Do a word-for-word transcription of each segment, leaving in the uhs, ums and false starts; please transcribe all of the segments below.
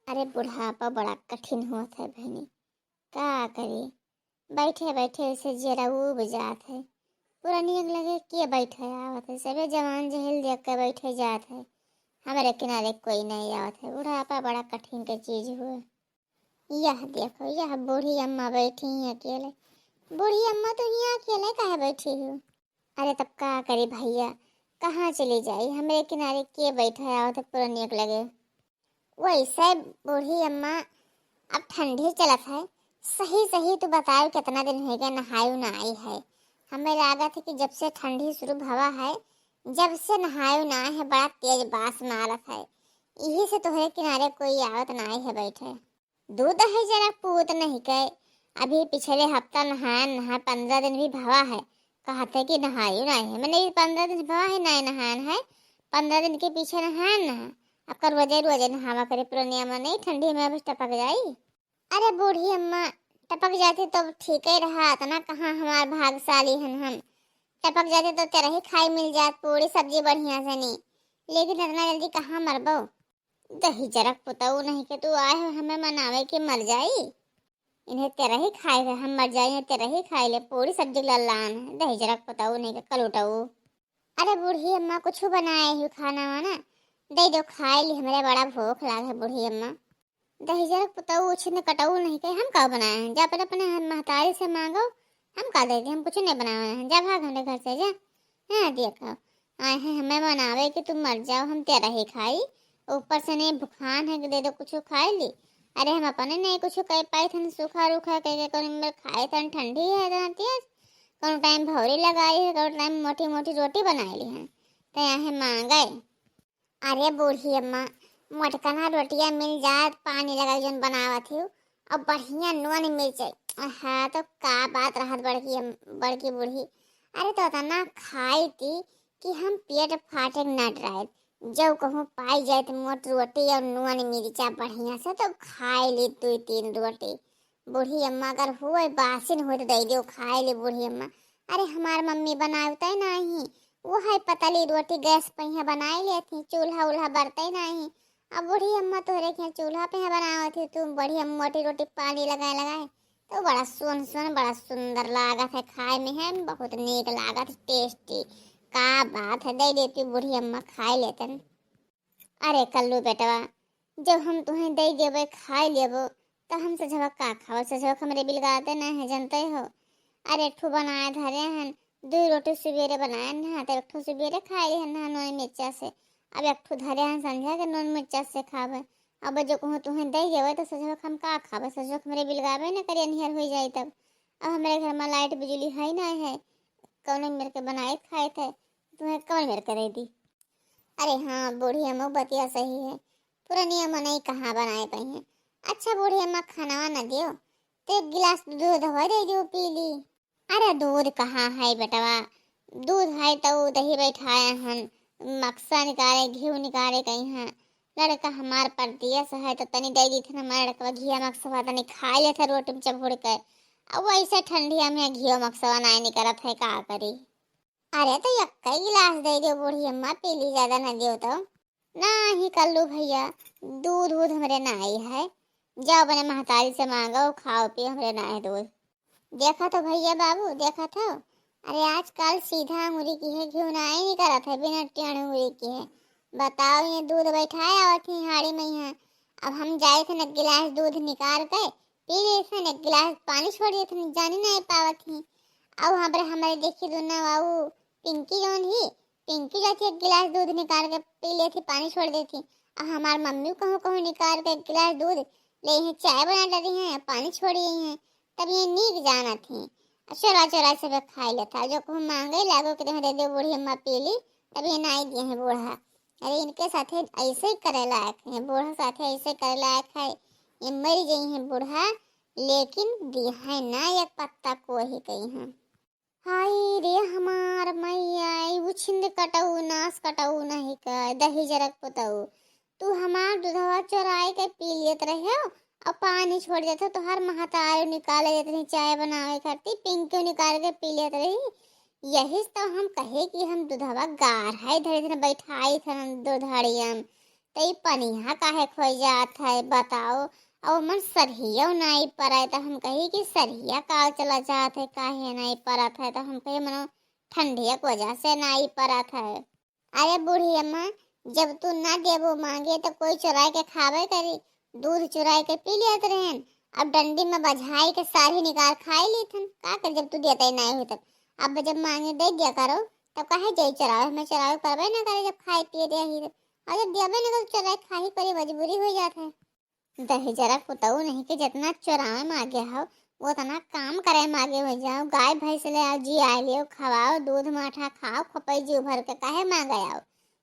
अरे बुढ़ापा बड़ा कठिन होत है बहिनी, का करी, बैठे बैठे से जियरा उब जात है। पुरनिया के लगे के बैठे आवत है, सबे जवान जहिल देख के बैठे जात है, हमरे किनारे कोई नहीं आवत है। बुढ़ापा बड़ा कठिन के चीज हुए। यह देखो, यह बूढ़ी अम्मा बैठी हैं अकेले। बूढ़ी अम्मा, तू यहाँ अकेले काहे बैठी हो? अरे तब का करी भैया, कहाँ चली जाई, हमरे किनारे के बैठे आवत है पुरनिया के लगे। वैसे बूढ़ी अम्मा, अब ठंडी चलत है, सही सही तू बताओ, कितना दिन हो गया नहायु ना आई है। हमें लागत है कि जब से ठंडी शुरू भवा है, जब से नहायु ना है, बड़ा तेज बास मारत है, यही से तोहरे किनारे कोई आवत ना आई है बैठे। दू दही जरा पूत नहीं के, अभी पिछले हफ्ता नहायन नहा, पंद्रह दिन भी भवा है, कहते कि नहायु ना है, मैंने पंद्रह दिन भवा है ना नहायन है, पंद्रह दिन के पीछे नहायन नहा। अब का रोजे रोजे नहावा करे पुरनिया में, नहीं ठंडी में अभी टपक जाई। अरे बूढ़ी अम्मा, टपक जाती तो ठीक ही रहा, इतना कहाँ हमार भागशाली हन हम। टपक जाती तो तेरा ही खाई मिल जात, पूरी सब्जी बढ़िया से नहीं, लेकिन इतना जल्दी कहाँ मरबो? दही जरक पुतऊ नहीं के तू आए हो हमें मनावे के मर जाई। इन्हें तेरा ही खाए है, हम मर जाए, इन्हें तेरा ही खाए ले, पूरी सब्जी लल्लान है, दही जरक पुतऊ नहीं के कलुटऊ। अरे बूढ़ी अम्मा, कुछ बनाए हो खाना वाना? दे दो, खाए ली, हमरे बड़ा भूख लाग है बूढ़ी अम्मा। दही जरक पुतऊ उछिन कटऊ नहीं के, हम का बनाए हैं? जा अपने, अपने महतारी से मांगो, हम का दे दे, हम कुछ नहीं बनाए हैं, जा भाग हमरे घर से जा। हाँ, देखो, आए हैं हमें मनावे कि तुम मर जाओ, हम तेरा ही खाई, ऊपर से नहीं भुखान है कि दे दो कुछ खाए ली। अरे हम अपने नहीं कुछ कह पाई थन, सूखा रूखा कह के कौन मेरे खाए थन, ठंडी है इतना तेज, कौन टाइम भौरी लगाई है, कौन टाइम मोटी मोटी रोटी बनाई ली है, तो यहाँ मांगे। अरे बूढ़ी अम्मा, मोटकना रोटिया मिल जात, पानी लगा जौन बनावत ही, और बढ़िया नून मिर्च। हाँ, तो का बात रहत बड़की अम-, बड़की बूढ़ी। अरे तो इतना खाई थी कि हम पेट फाटे के ना डराए। जब कहूँ पाई जाए तो मोट रोटी और नून मिर्चा बढ़िया से तो खाए ली दो तीन रोटी। बूढ़ी अम्मा अगर हुए बासिन हुए तो दे दियो खाए ली बूढ़ी अम्मा। अरे हमार मम्मी बनावते नहीं, वो है पतली रोटी गैस पे यहाँ बनाए लेती, चूल्हा उल्हा बरते नहीं। अब बूढ़ी अम्मा तोहरे के यहाँ चूल्हा पे यहाँ बनावत ही, तू बढ़िया मोटी रोटी पानी लगाए लगाए, तो बड़ा सुन सुन बड़ा सुंदर लागत है खाए में, है बहुत नीक लागत है, टेस्टी। का बात है, दे देती बूढ़ी अम्मा खाए लेतन। अरे कल्लू बेटवा, जब हम तुहें दे देबे खाए लेबो, तो हम सजवा का खाओ? सजवा हमरे बिलगाते ना है, जानते हो। अरे एक ठो बनाए धरे हन, दो रोटी सुबेरे बनाए ना, तो एक ठो सुबेरे खाए हन ना नून मिर्चा से, अब एक ठो धरे हन संझा के नून मिर्चा से खावे। अब जो कहूँ तुहें दे देबे तो सजवा हम का खावे? सजवा हमरे बिलगावे ना करिया निहर हो जाए तब। अब हमरे घर में लाइट बिजली है ना है, कौन मेर के बनाए खाए थे, तुहें कौन मेर के दे दी? अरे हाँ बूढ़ी अम्मा, बतिया सही है, पुरनिया मनई कहाँ बनाए पाई हैं। अच्छा बूढ़ी अम्मा, खानावा न दियो, तो एक गिलास दूध हवा दे दियो, पी ली। अरे दूध कहाँ है बेटवा, दूध है तो ऊ दही बैठाए हन, मक्सा निकाले, घी निकाले कहीं हैं। लड़का हमार परदेस है तो तनी दे दी थे ना, हमारा लड़का घिया मक्सवा तनी खा लेते रोटी में चबोड़ के। अब वैसे ठंडिया में घिया मक्सवा नाई निकलत है, का करी? अरे तो यक्का गिलास दे दियो बूढ़ी अम्मा, पी ली, ज्यादा ना दियो तो। नाही कल्लू भैया, दूध वूध हमरे नाही है, जाओ अपने महतारी से मांगो, खाओ पियो, हमरे नाही दूध। देखत हो भैया बाबू, देखत हो, अरे आजकल सीधा अंगुरी की है, घिउ नाही निकलत है बिना टेढ़ अंगुरी की है। बताओ, ये दूध बैठाए आवत ही हाड़ी में यहाँ, अब हम जाए थे न गिलास दूध निकाल के पी लेते, न गिलास पानी छोड़ देते, न जाने नहीं पावत ही। अब हमरे, हमरे देखी दुना बाबू, पिंकी जौन ही, पिंकी जाती एक गिलास दूध निकाल के पी लेती, पानी छोड़ देती। अब हमार मम्मी कहूँ कहूँ निकाल के एक गिलास दूध ले हैं, चाय बना डाली हैं, पानी छोड़ी हैं, तब ये नीक जानत ही। अब चोरा चोरा से भी खाई लेता, जो कहूँ मांगे लागो कि तुम्हें दे दे बूढ़ी अम्मा पी ली, तब ये नाई दिए हैं बूढ़ा। अरे इनके साथे ऐसे ही करे लायक है, बूढ़ा साथे ऐसे करे लायक है, ये मर गई हैं बूढ़ा, लेकिन दिए हैं ना एक पत्ता को ही कहीं हैं। हाय रे हमार मैया, ई उछिंद कटऊ, नास कटऊ नहीं का, दही जरक पुतऊ। तू हमार दूधवा चोराए के पी लेत रहे हो और पानी छोड़ देत हो, तोहार महतारी निकाले देत रही चाय बनावे खातिर, पिंकी निकाल के पी लेत रही। यही से तो हम कहे कि हम दूधवा गार है, धरे धरे बैठाई थन दूधड़ियम। तो ई पनिया काहे खोई जात है, बताओ। और मन सरहियो नाई परत है, तो हम कही कि सरहिया का चला जात है, काहे नाई परत है, तो हम कहे मनो ठंडिया के वजह से नाई परत है। अरे बूढ़ी अम्मा, जब तू ना देबो मांगे तो कोई चुराए के खावे करी, दूध चुराए के पी लेत रहन। अब डंडी में बझाई के सारी निकाल खाई लीथन, का कर जब तू देते ही नाई हो तब। अब जब मांगे दे दिया करो, तब काहे जाई चुरावे, हमें चुरावे परबे ना करे जब खाए पिए दे ही तब। और जब देबे ना करे चुराए खाही परी, मजबूरी हो जात है। दहिजरा पुतऊ नहीं के जितना चोरावे मागे हो, वो उतना काम करे मागे हो जाओ। गाय भैंस ले आओ, जियाए लियो, खवाओ, दूध माठा खाओ, खपई जीव भर के काहे मांगे आओ।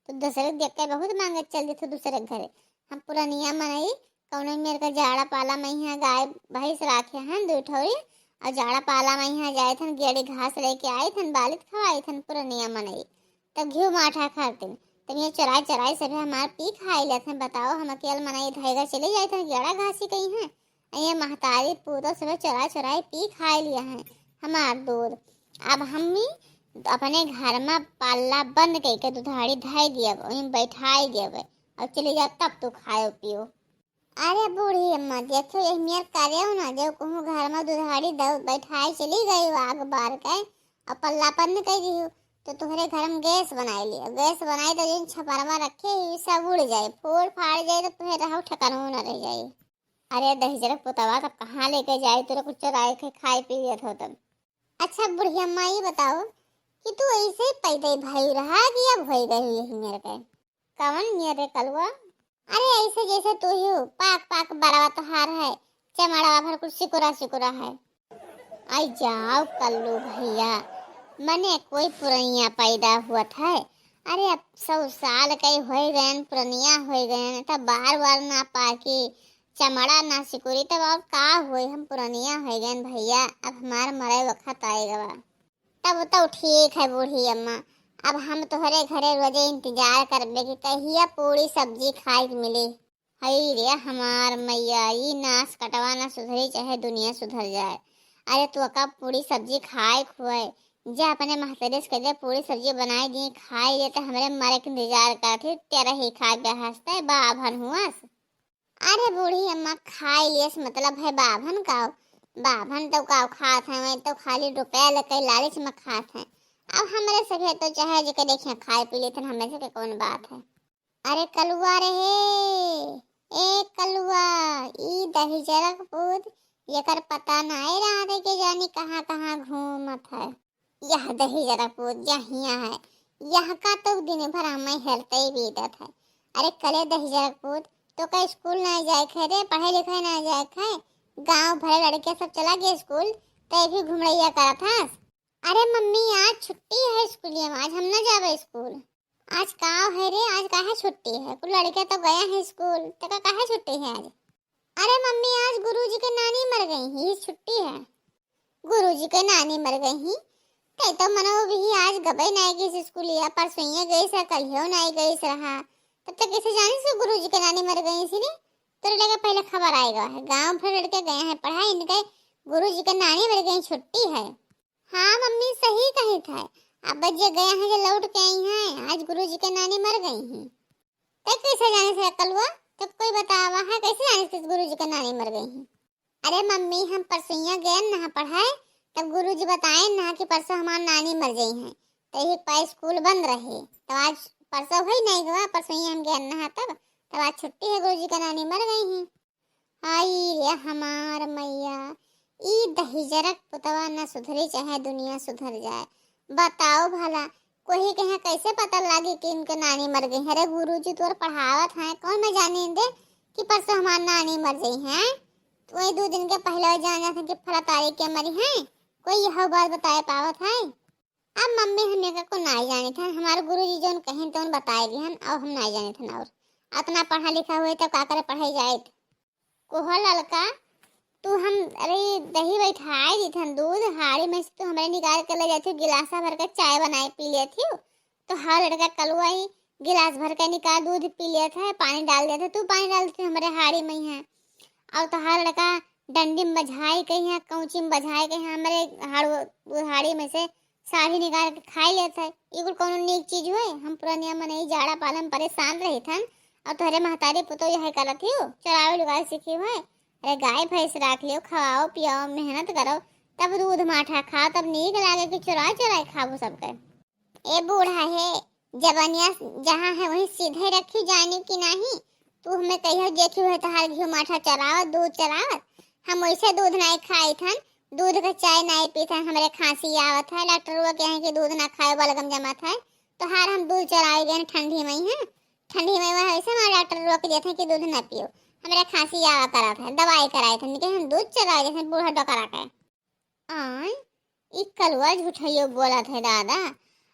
तो दूसरे के देख के बहुत मांगे चल देते दूसरे के घरे। हम पुरनिया मनई कौनो मेर के जाड़ा पाला में यहाँ गाय भैंस राखे हैं दो ठौरी, और जाड़ा पाला में यहाँ जाए थन गेड़ी घास लेके आए थन, बालित खवाए थन पुरनिया मनई। तब घिउ माठा खातिन, तब ये चोराई चोराई सभे हमार पी खाई लेत हैं। बताओ, हम अकेल मनई धैगा चले जाए थे गेड़ा घासी कहीं हैं, ये महतारी पूतो सभे चोराई चोराई पी खाई लिया हैं हमार दूध। अब हम ही अपने घर में पाला बंद करके दुधारी धाई दियब, वहीं बैठाई दियब, और चले जाओ तब तू खाओ पियो। अरे बूढ़ी अम्मा, देखो यही मेर करे हो ना, जब कहूँ घर में दुधारी दऊ बैठाए चली गई हो आग बार के, और पल्ला बंद कर दी हो, तो तुम्हारे घर में गैस बनाए लियो। गैस बनाए तो जिन छपरमा रखे ही सब उड़ जाए, फोड़ फाड़ जाए, तो तुम्हें रहो ठिकानो न रह जाए। अरे दहिजरा पुतवा, तब कहाँ लेके जाए, तेरे कुछ चुराए के खाए पी लेत हो तब। अच्छा बूढ़ी अम्मा, ये बताओ कि तू ऐसे पैदा भई रहा कि अब होई गई यही मेर के? कवन मेरे कलुआ? अरे ऐसे जैसे तू ही हो, पाक पाक बरवा तोहार है, चमड़वा भर कुछ सिकुरा सिकुरा है। आई जाओ कल्लू भैया, मने कोई पुरनिया पैदा हुआ था। अरे अब सौ साल के हो गए, पुरनिया हो गए, तब बार बार ना पाकी, चमड़ा ना सिकुरी, तब अब का होई, हम पुरनिया हो गए भैया, अब हमार मरे वक्त आए गवा। तब तो ठीक है बूढ़ी अम्मा, अब हम तोहरे घरे रोजे इंतजार करबे कि कहिया पूरी सब्जी खाए के मिली। हई रे हमार मैया, ई नास कटवा ना सुधरी चाहे दुनिया सुधर जाए। अरे तू का पूरी सब्जी खाए खुए, जा अपने महतरे से कह दे पूरी सब्जी बनाए दी, खाए दे तो हमरे मरे के इंतजार करत ही, तेरा ही खाए के हंसते बाभन हुआस। अरे बूढ़ी अम्मा, खाए लियस मतलब है बाभन का? बाभन तो का खात हैं, वही तो खाली रुपया लेके लालच में खात हैं। अब हमरे सभे तो चाहे जेके देखिए खाए पी लेते हैं, हमरे से के कौन बात है। अरे कलुआ रे हे, ए कलुआ, ई दहिजरक पूत, एकर पता नाई रहा रे के जानी कहाँ कहाँ घूमत है। यह दहिजरक पूत, यह हियाँ है, यह का तो दिन भर हमें हेरते ही बीतत है। अरे कले दहिजरक पूत, तो का स्कूल ना जाए खे रे, पढ़े लिखे ना जाए खे? गाँव भरे लड़के सब चला गए स्कूल, तै भी घुमड़ैया करत हस। अरे मम्मी, आज छुट्टी है स्कूलिया में, आज हम ना जाबे स्कूल। आज का है रे, आज काहे छुट्टी है? कुल लड़के तो गया है स्कूल, तेका काहे छुट्टी है आज? अरे मम्मी, आज गुरुजी के नानी मर गई ही, छुट्टी है। गुरुजी के नानी मर गई ही, ते तो मनो भी आज गबे नहीं गई स्कूलिया, परसों गई से, कलियो नहीं गई से रहा, तब तक कैसे जानी से गुरुजी के नानी मर गई सी ने? तोरे लगे पहले खबर आएगा है, गांव भर लड़के गए हैं पढ़ाई, इनके गुरुजी के नानी मर गई, छुट्टी है। हाँ मम्मी, सही कही था, अब जे गया है जे लौट के आई हैं, आज गुरुजी के नानी मर गई हैं। ते कैसे जाने से कलुआ? तो कोई बतावा है, कैसे जाने से गुरुजी के नानी मर गई हैं? अरे मम्मी, हम परसों गए ना पढ़ाए, तब गुरुजी बताए ना कि परसों हमार नानी मर गई हैं, तो एक पाए स्कूल बंद रहे, तो आज परसों हुई नहीं हुआ, परसों हम गए ना तब, तब आज छुट्टी है, गुरुजी के नानी मर गई हैं। आई रे हमार मैया, ई दहिजरक पुतवा न सुधरी चाहे दुनिया सुधर जाए। बताओ भला, कोई के यहाँ कैसे पता लागी कि इनके नानी मर गई है? अरे गुरुजी तोर पढ़ावत हैं, कौन मैं जाने दे कि परसों हमार नानी मर गई है? तो वही दो दिन के पहले जान जाते कि फला तारीख के मरी है, कोई यह बात बताए पावत है? अब मम्मी हम एका को नाई जानित हन, हमार गुरुजी जौन कहिन तौन बताए दिहन, अब हम नाई जानित हन। और अतना पढ़ा लिखा हुए तब का करे पढ़े जाइत। कोहो ललका, तू हम अरे दही बैठाए दित हन, दूध हाड़ी में से तू हमरे निकाल के ले जाती हो, गिलासा भर के चाय बनाए पी लेती हो। तो हर लड़का कलुआ ही गिलास भर के निकाल दूध पी लेत है, पानी डाल देते, तू पानी डाल देती हमरे हाड़ी में ही है। और तो हर लड़का डंडी में बझाई के यहाँ, कौची में बझाई के यहाँ, हमरे हाड़ू, हाड़ी में से साड़ी निकाल के खाई लेत है। ई कुल कौनो नीक चीज हुए? हम पुरनिया मनई जाड़ा पाला में परेशान रहित हन, और तोहरे महतारी पुतोह यह करत हियो, चरावे लुगावे सीखी हुए। अरे गाय भैंस राख लियो, खवाओ पियाओ, मेहनत करो, तब दूध माठा खाओ, तब नीक लागे कि चुराए चुराए खाबू सबके। ए बूढ़ा हे, जबनिया जहाँ है वहीं सीधे रखी, जानी कि नाही। तू हमें कहियो देखी हुए तहार घी माठा चरावत, दूध चरावत, हम वैसे दूध नाही खाई थन, दूध का चाय नाही पी थन, हमरे खांसी आवत है, डॉक्टर हुआ कहे कि दूध ना खाए, बलगम जमत है, तोहार हम दूध चरावे गए ठंडी मई है, ठंडी मई में ऐसे हमारे डॉक्टर रोक देते हैं कि दूध ना पियो, हमरे खांसी आवा करत है, दवाई कराए थे, लेकिन हम दूध चरावे जैसे बूढ़ा डोकरा के। आय, ई कलुआ झूठइयो बोलत है दादा।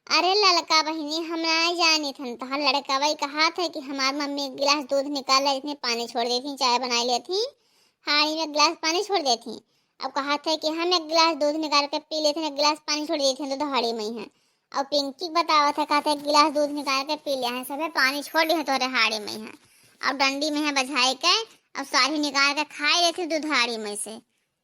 अरे ललका बहिनी, हम ना जानी थन, तोहार लड़का वही कहा था कि हमार मम्मी एक गिलास दूध निकाल ले, इसमें पानी छोड़ देती, चाय बनाई लेती, हाड़ी में गिलास पानी छोड़ देती। अब कहा था कि हम एक गिलास दूध निकाल के पी लेते हैं, एक गिलास पानी छोड़ देते हैं, तो हाड़ी में है। और पिंकी बतावत है, कहते एक गिलास दूध निकाल के पी लिया है, सबे पानी छोड़ दिए तोरे हाड़ी में है। और डंडी में है बझाई के, और सारी निकाल के खाई लेते दूध हाड़ी में से।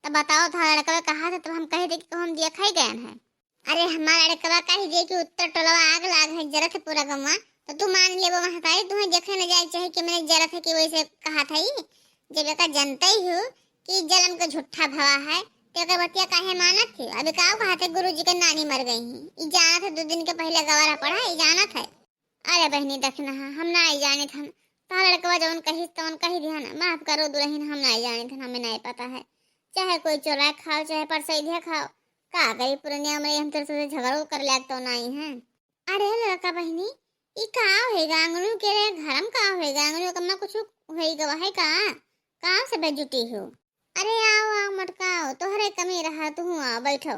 तब बताओ, था लड़का कहा था, तब हम कह दे कि हम दिया खाई गए हैं। अरे हमारा लड़कवा कह दे कि उत्तर टोलवा आग लाग है, जरत है पूरा गौवा, तो तू मान लेबो महतारी, तुम्हें देखे न जाए चाहे कि मैंने जरत है कि वैसे कहा था ही। जब एका जनते ही हो कि जलम का झूठा भवा है, तो एकर बतिया काहे मानत थी? अभी का कहा थे गुरु जी के नानी मर गई ही, ई जानत है, दो दिन के पहले गवारा पढ़ा, ई जानत है। अरे बहिनी, देखना है, हम ना आई जानी थन, तोहार लड़कवा जवन कहिस तवन कही दिया ना, माफ करो दुल्हन, हम ना आई जानी थन, हमें नहीं पता है। चाहे कोई चोरा खाओ, चाहे परसैलिया खाओ, का करी पुरनिया में हम तेरे से झगड़ो कर लाग तो नहीं है। अरे लड़का बहिनी, ई का होएगा अंगनू के रे, घरम का होएगा अंगनू, कम्मा कुछ होई गवा है का? काम से बेजुटी हो। अरे आओ, आओ मटका आओ, तोहरे कमी रहा, तू आओ, बैठो।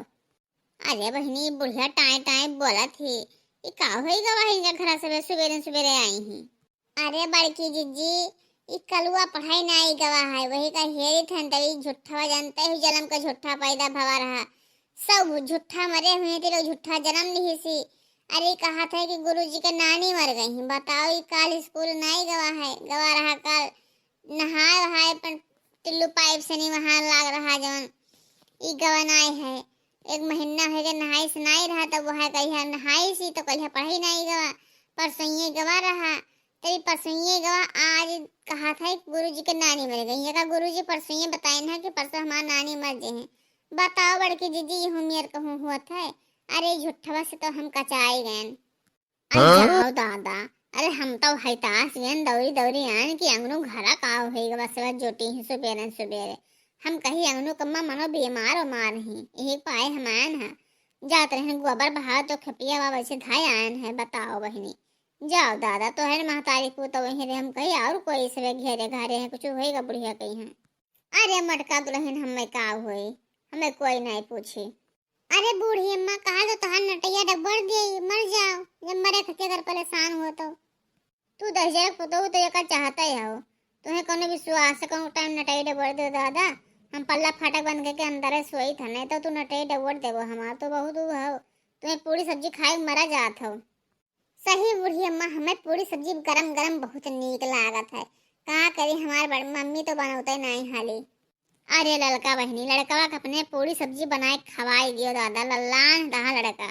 अरे बहिनी, बुढ़िया टाए टाए बोलत ही, ई का होई गवा है इनका घरा से सुबेरे सुबेरे आई ही। अरे बड़की जिज्जी, ई कलुआ पढ़ाई ना आई गवा है, वही का हेरी थन तरी झूठा जनते ही जलम का झूठा पैदा भवा रहा। सब झूठा मरे हुए थे लोग, झूठा जन्म लिही सी। अरे कहा था कि गुरु जी के नानी मर गई ही, बताओ ई काल स्कूल ना आई गवा है, गवा रहा काल नहाए वहाए पर टिल्लू पाइप से नहीं वहाँ लाग रहा जवन ई गवा नाई है। एक महीना हो गए नहाई से नाई रहा, तब वह कहिया नहाई सी तो कहिया पढ़ाई नाई गवा, परसोइये गवा रहा, तभी परसोइये गवा। आज कहा था कि गुरु जी के नानी मर गई है, का गुरु जी परसोइये बताए ना कि परसों हमार नानी मर जे हैं। बताओ बड़की जिज्जी, ये उमियर कहूँ हुआ था? अरे झूठवा से तो हम कचाई गए। अरे हाँ? जाओ दादा, अरे हम तो हताश गए दौरी दौरी आन कि अंगनू घरा का होई गवा, बस बस जोटी ही सुबेरे सुबेरे। हम कही अंगनू कम्मा मनो बीमार उमार ही, यही पाए हम आयन है। जात रहन गोबर बहाव तो खेपिया बाबा से धाय आयन है, बताओ बहिनी। जाओ दादा, तोहरे महतारी को तो वहीं रे, हम कही और कोई सबे घेरे घारे हैं, कुछ होएगा बुढ़िया कही हैं। अरे मटका दुल्हन, हमें का होई, हमें कोई नहीं पूछी। अरे बूढ़ी अम्मा, कहा तो तोहार नटैया डबोर दिए, मर जाओ, जब मरे खतिया कर परेशान हो तो। तू दहिजरा पुतोहू तो एका चाहता ही हो, तुम्हें कोनो विश्वास से कोनो टाइम नटैया डबोर दे दादा, हम पल्ला फाटक बंद करके अंदर सोई था, नहीं तो तू नटैया डबोर देबो, हमार तो बहुत ऊ हो, तुम्हें पूरी सब्जी खाए मरा जात हो। सही बूढ़ी अम्मा, हमें पूरी सब्जी गरम गरम बहुत नीक लागत है। का करी, हमार बड़ मम्मी तो बनौते नहीं हाली। अरे ललका बहिनी, लड़कवा के अपने पूरी सब्जी बनाए खवाई दियो दादा, लल्लान रहा लड़का।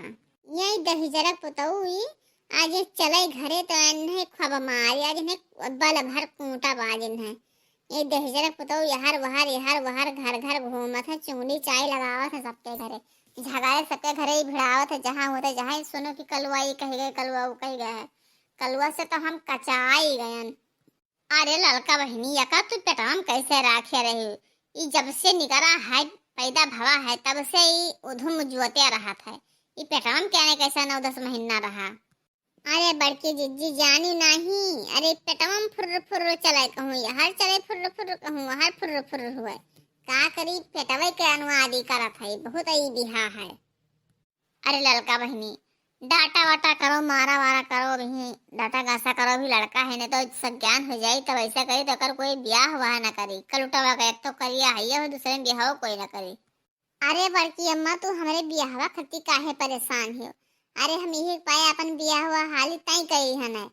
ये दहिजरक पुतौई आज चले घरे तो एन्हे खब मारी, आज इन्हें बल भर कूटा बाज इन्हें। ये दहिजरक पुतौ यहर वहर, यहर वहर, घर घर घूमत है, चुंगली चाय लगावत है सबके घरे, झगड़े सबके घरे ही भिड़ावत है, जहाँ होते जहाँ ही सुनो कि कलुआ ये कह गए, कलुआ वो कह गया है। कलुआ से तो हम कचाई गयन। अरे ललका बहिनी, यका तू पेटवा में कैसे राखे रही? ई जब से निकरा है, पैदा भवा है, तब से ई उधुम जुअते रहत है। ई पेटवा में क्या नहीं कैसे नौ दस महीना रहा? अरे बड़की जिज्जी जानी नाही, अरे पेटवा में फुर्र फुर्र चले कहूँ, यहर चले फुर्र फुर्र कहूँ, वहर फुर्र फुर्र हुए। का करी, पेटवे के अनुवादी करत है, बहुत ई बिहा है। अरे ललका बहिनी, डाटा वाटा करो, मारा वारा करो, अभी डाटा गासा करो, अभी लड़का है, नहीं तो सज्ञान हो जाई, तब ऐसा करी तो कर कोई ब्याह हुआ ना करी। कलुटवा का एक तो करिया है, ये दूसरे में ब्याह कोई ना करी। अरे बड़की अम्मा, तू हमरे बियाहवा खातिर काहे परेशान हो? अरे हम यही पाए अपन बियाहवा हाली तय करी है ना,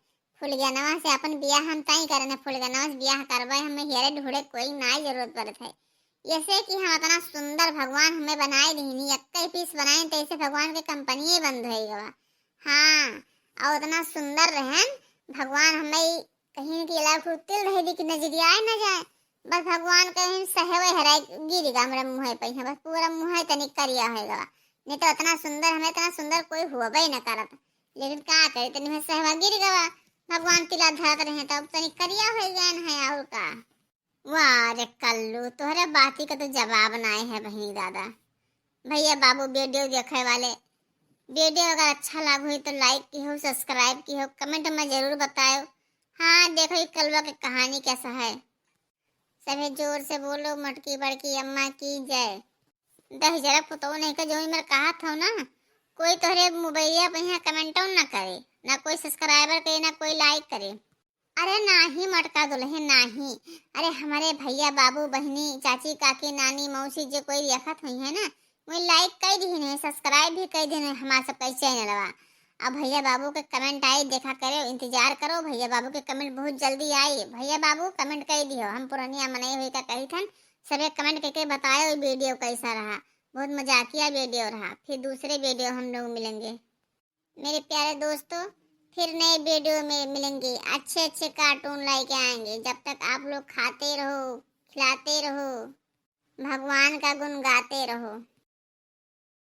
फुलगनवा से अपन बियाह हम तय करे ना, फुलगनवा से बियाह करवाए, हमें हेरे ढूंढे कोई ना जरूरत पड़त है। ऐसे कि हम इतना सुंदर भगवान हमें बनाए दीनी, एक ही पीस बनाए, तो ऐसे भगवान के कंपनी बंद हो गवा। हाँ, और इतना सुंदर रहन भगवान हमें कहीं कि लाल खूब तिल रहे दी कि नजरिया आए ना जाए। बस भगवान कहीं सहवे हराए गिर गा हमरा मुँह पे, बस पूरा मुँह तनिक करिया हो गवा। नहीं तो इतना सुंदर, हमें इतना सुंदर कोई हुआ ही ना करत, लेकिन का करे, तनी में सहवा गिर गवा। भगवान तिला धरत रहे तब तनिक करिया हो गए हैं, और का। वाह रे कल्लू, तोहरे बाती का तो जवाब नाय है बहिनी दादा। भैया बाबू वीडियो देखे वाले, वीडियो अगर अच्छा लाग हुई तो लाइक किहो, सब्सक्राइब किहो, कमेंट में जरूर बतायो। हाँ, देखो ये कलुआ के कहानी कैसा है। सभी जोर से बोलो, मोटकी बड़की अम्मा की जय। दहिजरा पुतौ नहीं का जो मैं कहा था ना, कोई तोहरे मोबाइलिया पे यहाँ कमेंटो ना करे, ना कोई सब्सक्राइबर करे, ना कोई लाइक करे। अरे नाही मोटका दुल्हन नाही, अरे हमारे भैया बाबू बहिनी चाची काकी नानी मौसी जे कोई देखत हुई है ना, वही लाइक कर दी नहीं, सब्सक्राइब भी कर दी नहीं हमारे सबके चैनलवा। अब भैया बाबू के कमेंट आई देखा करे, इंतजार करो, भैया बाबू के कमेंट बहुत जल्दी आई। भैया बाबू कमेंट कर दियो, हम पुरनिया मनई हुई का कही थन, सबे कमेंट करके बतायो वीडियो कैसा रहा। बहुत मजाकिया वीडियो रहा, फिर दूसरे वीडियो हम लोग मिलेंगे। मेरे प्यारे दोस्तों, फिर नए वीडियो में मिलेंगे, अच्छे अच्छे कार्टून लेके आएंगे। जब तक आप लोग खाते रहो, खिलाते रहो, भगवान का गुण गाते रहो।